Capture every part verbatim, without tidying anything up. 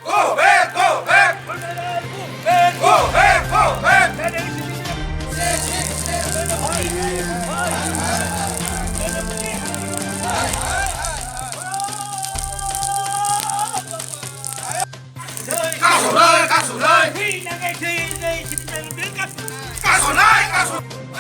Go back, go back. Go back, go back. Kasunai, kasunai. Kasunai, kasunai.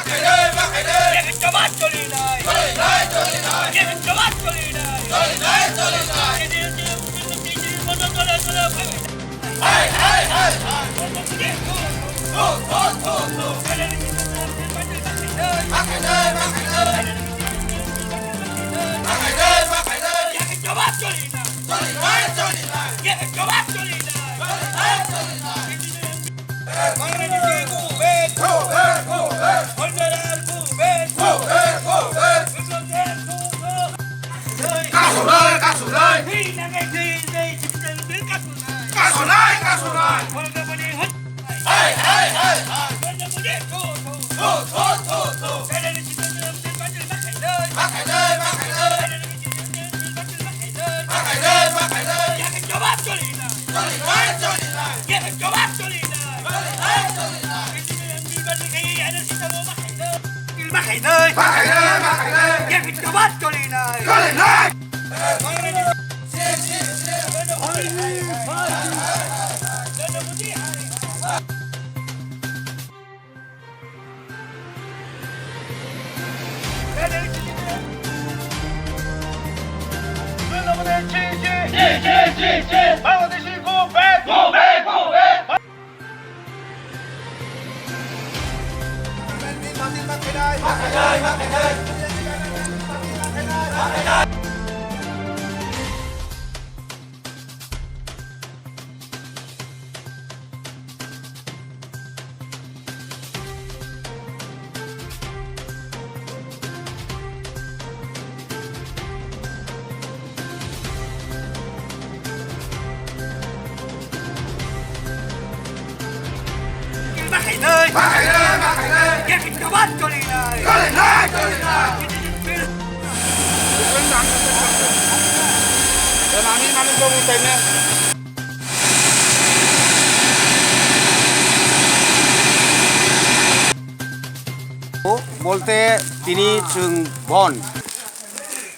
Bolte tini chwng bon,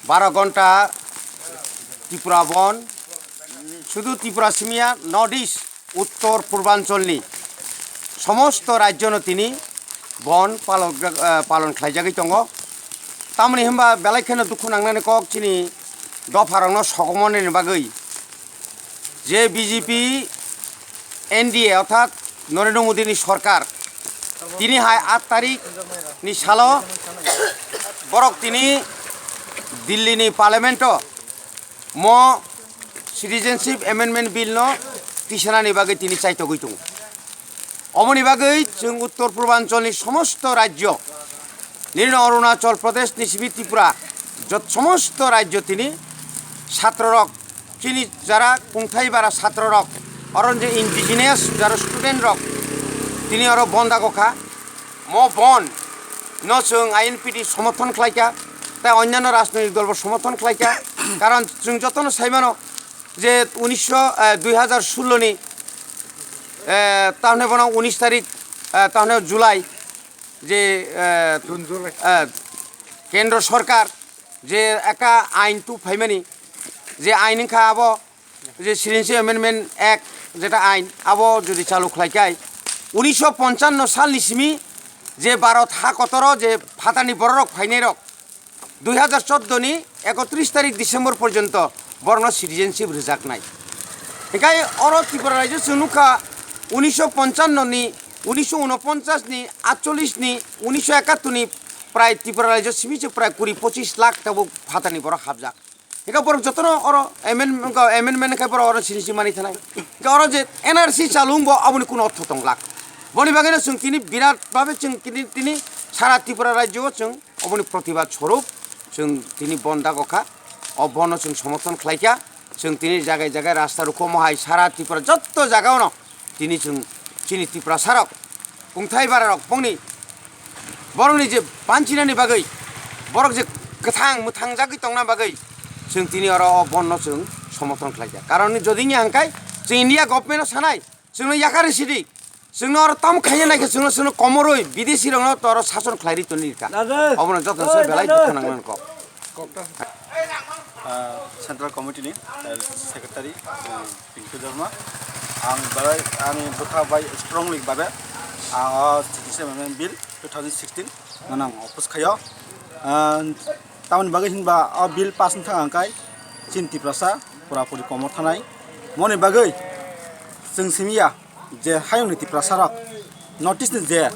baro gonta Tripura bon, sudu Tripura simiya, North East, Uttor Purbancholni somosto rajyono tini bon palok-, eh, palon khlaijagwi tongo. Tamoni hwnba belai kheno dukhu nangnani kok chini dopharokno sokomornani bagwi je B J P N D A orthat Narendra Modi ni sorkar tini hai aat tarik ni salo borok tini Delhi ni parliament o mo Citizenship Amendment Bill no tisanani bagwi tini chaitogwi tongo. Omoni bagwi chwng Uttor Purbancholni somosto rajyo, nini Arunachal Pradesh ni simi Tripura, jot somosto rajyo tini satrorok, chini jara kungthai bara satrorok, oro je indigenous jara student rok tini oro bonda gokha. Mo bon no chwng I N P T somorthon khlaikha, tei onnyanno rajnoitik dolbo somorthon khlaikha. Karon chwng jotono saimano je unisho, eh, dui hazar sullo ni, eh, tahone bono unis tarik, eh, tahone July je, eh, June, July. Eh, kendro sorkar je ekka ain tu phaimani, je ain wngkha abo je Citizenship Amendment Act jeta ain, abo jodi chalu khlai khai, unisho ponchanno salni simi je Bharat ha kotoro je phatani bororok phainairok, dui hazar choudo ni ekotris tarik December porjonto borokno citizenship rwjaknai. Hinkhe oro Tripura rajyo chwng nukha, unisho ponchanno ni, unisho unoponchas ni, atchollish ni, unisho ekattor ni prai Tripura rajyo simi se prai kuri pochis lakh tabuk phatani borok hapjak. Hinkhe borok jotono oro amendment, amendment khai borok oro sini sini mani thanai. Hinkhe oro je N R C chalung bo aboni kuno ortho tong lak. Boni bagwino chwng tini birat bhabe chwng tini, tini sara Tripura rajyo o chwng oboni protibad swarup chwng tini bon dago kha. O bono chwng somorthon khlai kha. Chwng tini jagai jagai rasta rukhumo hai sara Tripura jotto jaga ono tini chwng chini Tiprasarok, kungthai bararok, bongni borokni je banchinani bagwi, borok je kwthang mwthangjagwi tongna bagwi, chwng tini oro o bonno chwng somorthon khlaikha. Karon jodi wngya hwnkhe Chwng India government no sanai, chwngno yakari sidi, chwngno oro tamo khaina naikhe chwngno, chwngno komorwi bidesi rokno toro sason khlairi toni ka. Obono joto se belai dukha nangmani kok. Ah, Central Committee ni, eh, Secretary, eh, Pinky Dharma. Ang belai, ani bwkha bai strongly babe, ang o Citizen Amendment Bill two thousand sixteen no ang oppose khaio. Ah, tamoni bagwi hinba o bill pass wngthang ang kai chini Tiprasa pura puri komor thanai. Moni bagwi chwng simi ya je hayungni Tiprasa rok, North East ni je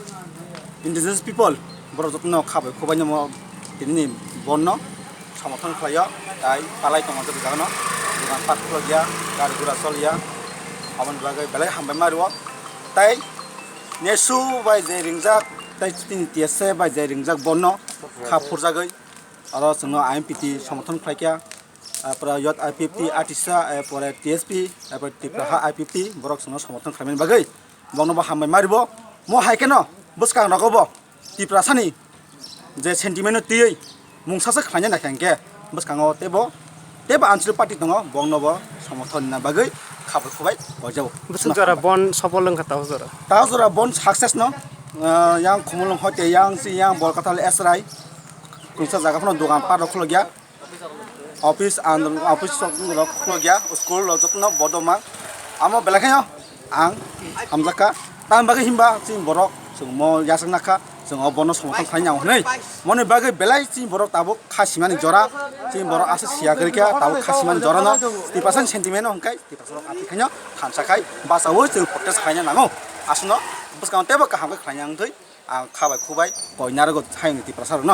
indigenous people, borok jotono khabai khubai no tini ni bon no somorthon khlaio, tai palai tongo joto jaga no, dogan pat khulok ya, gari gura chol ya, aboni bagwi belai hambai ma rwo. Tai nesu bai je ringjak, tai tini T S A bai je ringjak bon no kha phurjagwi, oro chwngno I M P T somorthon khlaikha. Apore yot I P F T Atisa, apore T S P, apore Tipraha I P F T, borok chwngno somorthon khlaimani bagwi bokno bo hambai ma rwo. Mo hai kheno bwskang rogo bo Tiprasani je sentiment no twiwi mungsa se khlaina naikha hwnkhe bwskango teibo, teibo Anchal party tongo, bokno bo somorthon rwna bagwi khabai khubai koijao. Bwswk jora bon sopol wngkha tao jora. Tao jora bon success no, ah, yang Khumulwng hoite yang si yang Borkathal S R I, kungsa jaga phano dogan pat rok khulokya. Office and office rok khulokya, school rok jotono bodoma. Amo belai khaino ang hamjakha. Tamni bagwi hinba chini borok chwng mo yachak nakha, chwng o bono somorthon khlaina hwnwi. Moni bagwi belai chini borok tabuk kha simani jora, chini borok aswk siya kwrwi kha, tabuk kha simani jora no Tiprasa ni sentiment no hwnkhai Tiprasa rok athi khaino thansa khai bachaui chwng protest khlaina nango. Aswkno bwskango teibo kaham khe khlaina wngthwi. Ang kha bai khu bai koi narwgo hayungni Tiprasa rokno.